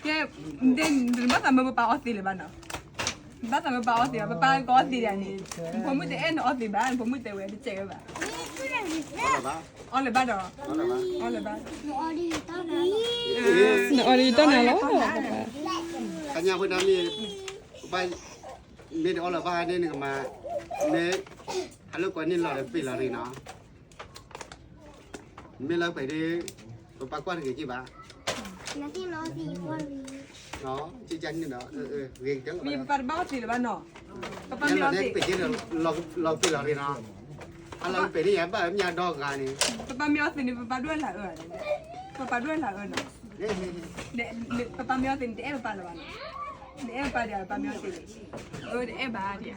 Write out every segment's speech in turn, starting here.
ကဲ, နဘၣ်သးမၢပပၢ်အီသံးလၢၤဘၣ်နီၤ, နဘၣ်သးမၢပပၢ်အီသံးဘၣ်, ပပၢ်ကအီသံးဒၣ်န့ၣ်, နဖိမုၣ်တအဲၣ်နအီသံးဘၣ်, နဖိမုၣ်တဲဝဲတစဲးဝဲဘၣ်, အီလၢၤဘၣ်ဒီး, အီလၢၤဘၣ်, နအီဒံးတၢ်နၤလီၤ, ခါညါဖိဒါမ့ၢ်, ပပၢ်, မ့ၢ်တအီလၢၤဘၣ်န့ၣ်နကမၤ, မ့ၢ်, ဟးလၢကွၢ်န့ၣ်လီၤဒီးပ့ၤလီၤရံနီၤ မ့ၢ်လၢပှဲၤဒ်, ပပၢ်ကွၢ်တဂ့ၤက့ၤဘၣ်, ကကန့ၣ်ဒီး, မ့ၢ်ပပၢ်တဘၣ်အီသံးလၢၤဘၣ်နီၤ, ပပၢ်မ့ၢ်အီသံး, လီၤပ့ၤလီၤရံနီၤ, အလီၤပ့ၤန့ၣ်ယဘၣ်မ့ၢ်အဒီဂၤန့ၣ်, ပပၢ်မ့ၢ်အီသံးန့ၣ် ပပၢ်ဒွဲၣ်လၢအၢ, ပပၢ်ဒွဲၣ်လၢအၢနီၤ, ပပၢ်မ့ၢ်အီသံးန့ၣ် တအဲၣ်ပပၢ်လၢၤဘၣ်နီၤ, နအဲၣ်ပပၢ်ဒံး ပပၢ်မ့ၢ်အီသံးန့ၣ်, အတအဲၣ်ဘၣ်ဒံး,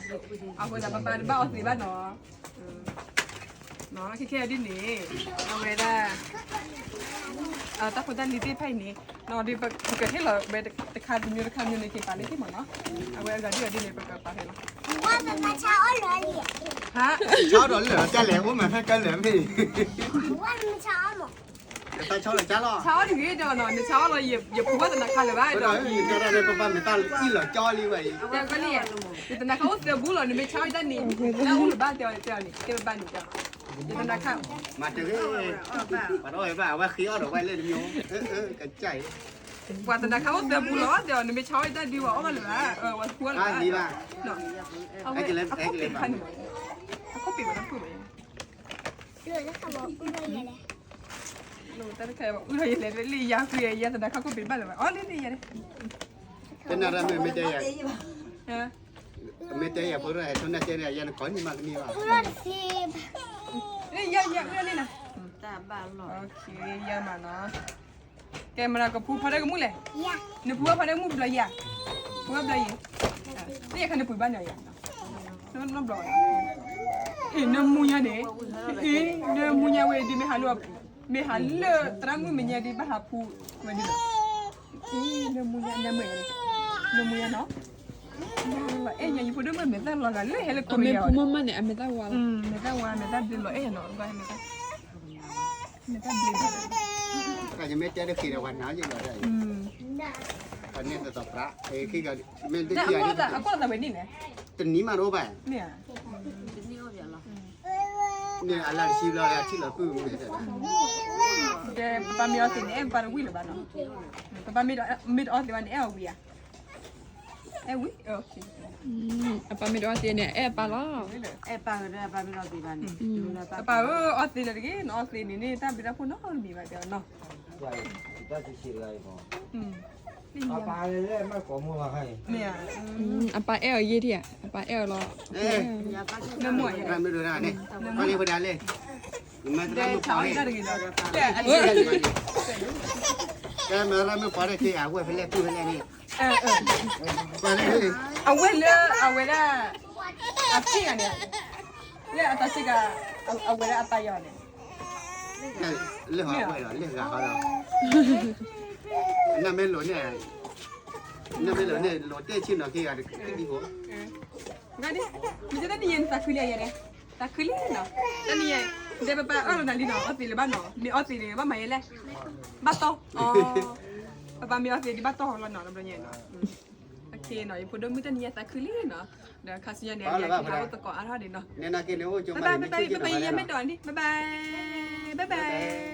အဃိသတးပပၢ်တဘၣ်အီသံးဘၣ်နီၤ ခဲခဲအံၤဒ်န့ၣ်, အဝဲဒၣ်, တၢ်ဖိတၢ်လံၤသ့ၣ်တဖၣ်အံၤန့ၣ်, ပကဟ့ၣ်လီၤဝဲတခါတမံၤတခါမံၤန့ၣ် က့ၤပာ်လၢဟံၣ်မးနီၤ, အဝဲအဂၤဒ်အံၤဒ်န့ၣ် ပကပာ်ဖဲလီၤ, ဟါ, ဆီဒီးလၢာ်ကလဲၣ် အိၣ်မးဖဲကလၢာ်မ့ၢ်, တဆီဒီးကလီၤ, ဆီအီၣ်တဂ့ၤဒီးနီၤ နဆီအီၣ်လီၤ ယဖိဘၣ်သနာ်ခါလၢၤဘၣ်ဒီး, ပပၢ်မ့ၢ်တၢ်အံၣ်လီၤကၠီလံဝဲအံၤ, ယသနာ်ခါအိၣ်သၢဘူးလီၤ နမ့ၢ်ဆီအီၣ်ယတၢ်န့ၣ်, တၢ်အိၣ်လၢၤဘၣ်တဲအီၤန့ၣ်, တဲအီၤန့ၣ်, တဲပပၢ်န့ၣ်တဲအီၤ, ယသနာ်ခါ, မၤတဂ့ၤ, ပှၤတအီၣ်ဘၣ် အဝဲဃ့အီၣ်ဒီးဝဲလၢတမံၤ, ကစၢ်အံၤ, ပှၤသနာ်ခါအိၣ်သၢဘူးလီၤ တဲအီၤ နမ့ၢ်ဆီအီၣ်ယတၢ်ဒုးဝဲအီၣ်ဘၣ်လၢၤဘၣ်, ဝဲဃုအီၣ်လၢၤဘၣ်, အဝဲအခိၣ်ပ့ၤခါန့ၣ်, အခိၣ်ပ့ၤဝဲတၢ်ခိၣ်ပ့ၤ တၢ်တခါအုၣ်ထီၣ်ယလဲၤလၢယၤဃုယၤသနာ်ခါခိၣ်ပ့ၤဘၣ်လၢၤဘၣ် အီၣ်လၢန့ၣ်ယၤန့ၣ်, တနၤရၢမ့ၢ်မ့ၢ်တဲယၤ, မ့ၢ်တဲယၤဖိရၣ်ဟဲထီၣ်နၢ်တဲန့ၣ် ယၤနကိးန့ၣ်မးကန့ၢ်ဘၣ်, ယၤယၤအုၣ်န့ၣ်နၤ, ယၤမးနီၤ, ကဲမရၤကဖူဖီဒၢကမူၣ်လဲၣ်, နဖူဘၣ်ဖီဒၢကမူၣ်ဘျီယၤ, ဖူဘၣ်ဘျီယၤ, နယခါနပှ့ၤဘၣ်န့ၣ်ယၤ, နဘျီ, နမူညါန့ၣ်, နမူညါဝဲဒ်မ့ၢ်ဟးလၢ, မ့ၢ်ဟးလၢသရၣ်မုၣ်မဲာ်ညါဒ်ဘၣ်ဟးဖူဝဲဒ်လီၤ, နမူညါ, နမူညါနီၤ, အဲၣ်ညါ ယဖိဒိၣ်မုၣ်မဲာ်သၣ်လီၤဂာ်လၢဟဲလၢခိၣ်မဲာ်, အမဲာ်ဖိမုၣ်မးန့ၣ် အမဲာ်သၣ်ဝါလီၤ, မဲာ်သၣ်ဝါ မဲာ်သၣ်ဘျ့လီၤအဲၣ်နီၤ, မဲာ်သၣ်ဘျ့လီၤ, ယမ့ၢ်တဲတဃ့ဒီးဝဲနၤယလီၤ, န့ၣ်သီပြး, မ့ၢ်တဃ့, အကွၢ်သးဝဲန့ၣ်လဲၣ်, တနံၤမးတအိၣ်ဘၣ်, န့ၣ်အလၢတဆံဘျီလၢအထံၣ်လီၤကုၢ်, ကဲ ပပၢ်မ့ၢ်အီသံးန့ၣ် အဲၣ်ပပၢ်တဝံၣ်လၢၤဘၣ်နီၤ, ပပၢ်မ့ၢ်တအီသံးဘၣ်န့ၣ် အဲၣ်အီဝံၤဧါ, အဲၣ်ဝံၤ, အပၢ်မ့ၢ်တအီသံးန့ၣ် အဲၣ်ပၢ်လီၤ, အဲၣ်ပၢ်, ပပၢ်အီသံးလၢၤတဂ့ၤ, နအီသံးန့ၣ်န့ၣ် တၢ်ဘျုးတၢ်ဖှိၣ်နီတမံၤဘၣ်တဲအီၤနီၤ, အပၢ်အဲၣ်အီၤယဲၢ်ထံၣ်ဧါ, အပၢ်အဲၣ်အီၤလီၤ, နမ့ၢ်, ကဲမ့ၢ်ရၣ်မ့ၢ်ပှၤတက့ၢ် အဝဲဖဲလဲၣ်တူၢ်ဖဲလဲၣ်န့ၣ်, အဝဲလၢအဝဲဒၣ်, အဖံၣ်ဂၤန့ၣ်, လၢအတၢ်စ့ၢ်ကီး, အဝဲဒၣ်အပၢ်ယၤန့ၣ်, လၢဟီၣ်ဝဲဒီးလၢဂၤဟီဒီး, နမ့ၢ်လိၤန့ၣ်, နမ့ၢ်လိၤန့ၣ် လိၤတဲဆ့ၣ်နီၤက့ၤဂၤတက့ၢ်, မ့ၢ်တနံၤယဲၢ်နသးခုလံယဲၢ်, သးခုလံနီၤ, တနံၤယဲၢ်, တဲပပၢ်အၢၣ်လီၤနၤလံနီၤ အီသံးလၢၤဘၣ်နီၤ, မ့ၢ်အီသံးန့ၣ် ဘၣ်မၤယဲလဲၣ်, ဘၣ်တီၢ်, ပပၢ်မ့ၢ်အီသံးဒ်ဘၣ်တီၢ်လီၤနီၤ တဘျီညါနီၤ, ယဖိဒိၣ်မုၣ်တနံၤယဲၢ်သးခုလံနီၤ, ဒီးခါဆူညါန့ၣ် ယကဟးအိၣ်သကိးအါထီၣ်ဒံးနီၤ, ဘၣ်ဘၣ်, ယမဲာ်တီၢ်န့ၣ် bye bye, bye bye, bye bye.